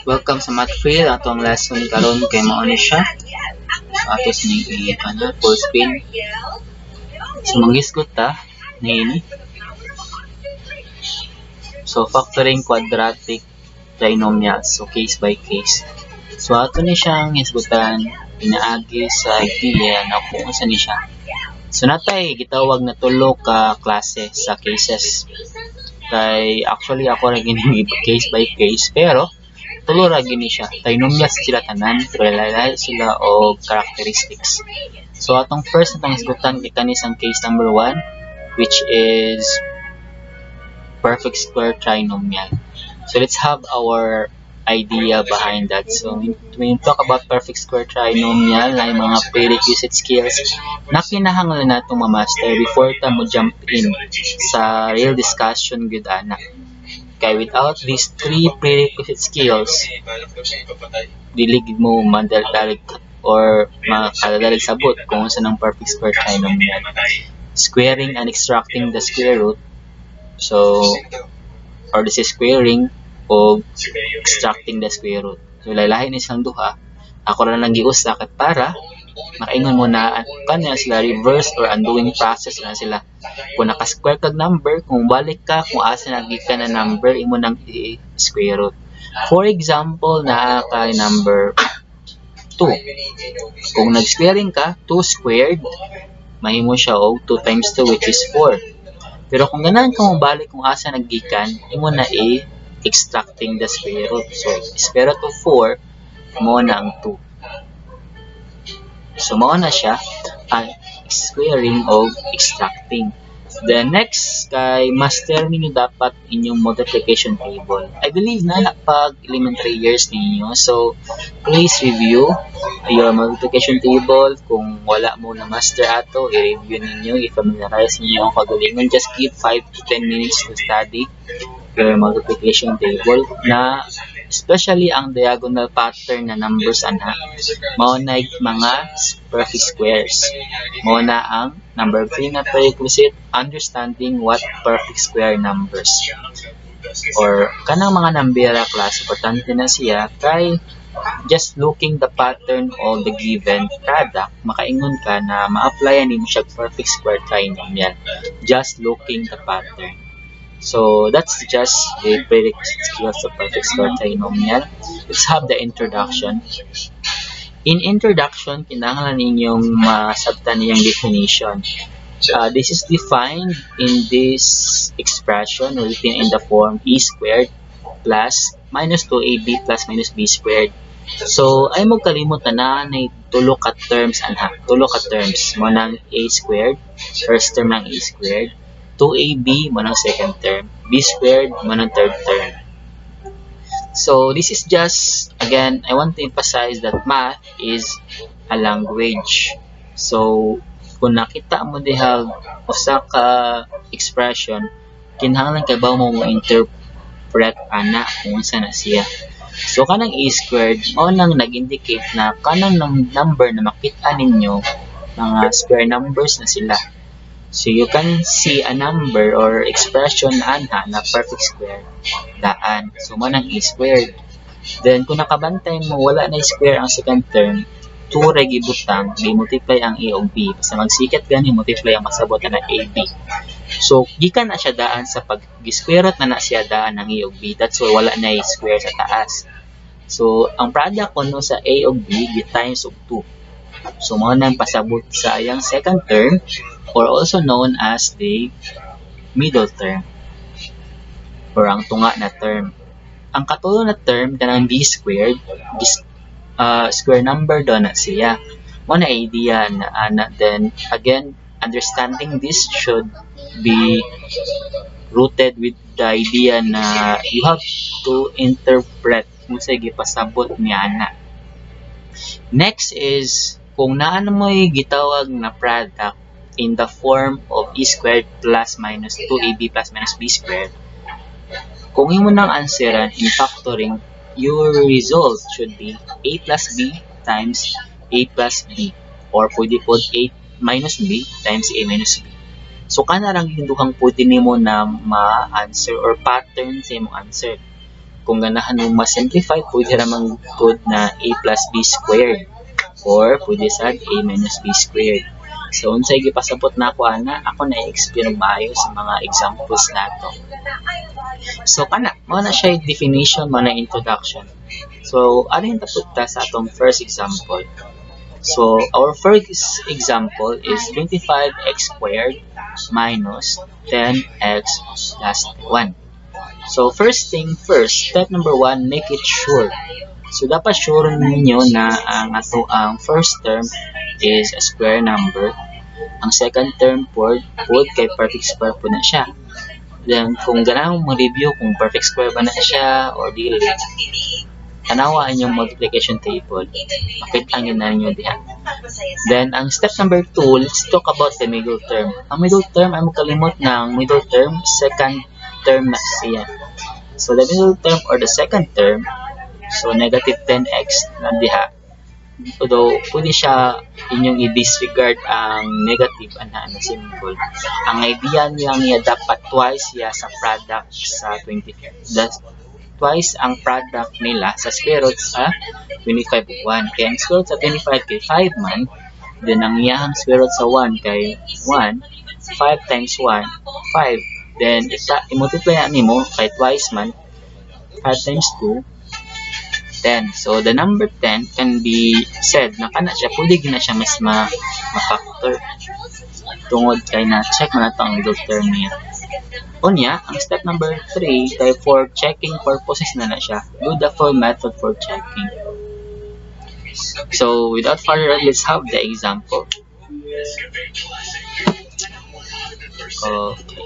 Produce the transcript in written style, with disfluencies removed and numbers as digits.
Welcome sa Mathfield. Atong lesson karon kay mao ni siya. So ato ni i-kana full screen. So manghisgot ta niini. So factoring quadratic trinomials. So case by case. So ato ni siyang hisgutan pinaagi sa idea na kung unsa ni siya. So natay gitawag na tulo ka klase sa cases. Kay actually ako ra gini case by case, pero tulo ra gini siya. Trinomials sila tanan, pero lahi sila og characteristics. So atong first atong hisgutan kay kani sang case number 1, which is perfect square trinomial. So let's have our idea behind that. So when you talk about perfect square trinomial, na mga prerequisite skills na kinahanglan natong ma-master before ta mo jump in sa real discussion gyud ana. Kay without these three prerequisite skills, dili gid mo madadalig or makadadalig sabot kung unsa nang perfect square trinomial. Squaring and extracting the square root. So, or this is squaring o extracting the square root. So, lahi ni silang duha. Ako ra lang giusa kay para makaingon mo na kanya sila, reverse or undoing process na sila. Kung naka-square kag number, kung balik ka kung asa nagikan na number, imo nang i-square root. For example, naa kay number 2. Kung nag-squaring ka, 2 squared, mahimo siya og 2 times 2, which is 4. Pero kung ganahan ka balik kung asa naggikan, imo na i-extracting the square root. So, square root of 4, mo na ang 2. So, mao na siya ang squaring o extracting. The next kay master ninyo dapat inyong multiplication table. I believe na pag elementary years ninyo. So, please review your multiplication table. Kung wala mo na master ato, i-review ninyo, i-familiarize ninyo ang kagalingon. Just give 5 to 10 minutes to study your multiplication table na especially ang diagonal pattern na numbers ana, mao na mga perfect squares. Mao na ang number 3 na prerequisite, understanding what perfect square numbers or kanang mga nambera, class. Importante na siya kay just looking the pattern of the given product, makaingon ka na ma-apply nimo siya perfect square trinomial, just looking the pattern. So that's just the prerequisite skills of perfect square trinomial. Let's have the introduction. In introduction, kinahanglan ninyong masabtan niyang definition. This is defined in this expression written in the form e squared plus minus 2ab plus minus b squared. So, ay mo kalimot na na tulo ka terms anha. Tulo ka terms. Mo nang a squared, first term ng a squared, 2ab mo nang second term, b squared mo nang third term. So, this is just, again, I want to emphasize that math is a language. So, kung nakita mo diha usa ka expression, kinahanglan kay ba mo mo interpret ana kung unsa na siya. So, kanang a squared, mao nang nag-indicate na kanang number na makita ninyo, mga square numbers na sila. So, you can see a number or expression anha na perfect square daan. So, mo nang a squared. Then, kung nakabantay mo, wala na square ang second term, 2 ra gibutang, gi-multiply ang a ug b. Basta magsikat gani, multiply ang masabot na ab. So, gikan na siya daan sa pag gi-square root na na siya daan ang a ug b. That's why wala na square sa taas. So, ang product kuno sa a ug b gi times og 2. So, mao nang pasabot sa iyang second term or also known as the middle term or ang tunga na term. Ang katulo na term, kanang b squared, this, square number do na siya. Mo na idea na ana. Then again, understanding this should be rooted with the idea na you have to interpret kung sa gipasabot niya ana. Next is kung naa na mo'y gitawag na product in the form of e squared plus minus 2ab plus minus b squared, kung imo nang answeran in factoring, your result should be a plus b times a plus b or pwede pod a minus b times a minus b. So kana rang duhang pwede nimo na ma-answer or pattern sa imong answer. Kung ganahan mo ma-simplify, pwede ra man gud na a plus b squared or pwede sad a minus b squared. So unsay gipasabot nako ana, ako na i-explain og maayo sa mga examples nato. So kana, mao na siya definition, mao na introduction. So ari ta pud ta sa atong first example. So our first example is 25x squared minus 10x plus 1. So first thing first, step number 1, make it sure. So dapat sure ninyo na ang ato ang first term is a square number. Ang second term pod kay perfect square po na siya. Then kung ganahan mo review kung perfect square ba na siya or dili, tanawa inyong multiplication table. Makita gyud na ninyo diha. Then ang step number 2, let's talk about the middle term. Ang middle term ay kalimot ng middle term, second term na siya. So the middle term or the second term, so negative 10x na diha. Although pwede siya inyong i-disregard ang negative ana na symbol. Ang idea niya niya dapat twice siya sa product sa 20, twice ang product nila sa square root sa 25 ug 1. Kaya ang square root sa 25 kay 5 man, then ang iyahang square root sa 1 kay 1, 5 times 1, 5. Then i-multiply na nimo kay twice man, 5 times 2, 10. So the number 10 can be said na kana siya, pwede gyud na siya mas ma-factor tungod kay na check man nato ang middle term niya. Unya, ang step number 3 kay for checking purposes na na siya. Do the full method for checking. So without further ado, let's have the example. Okay.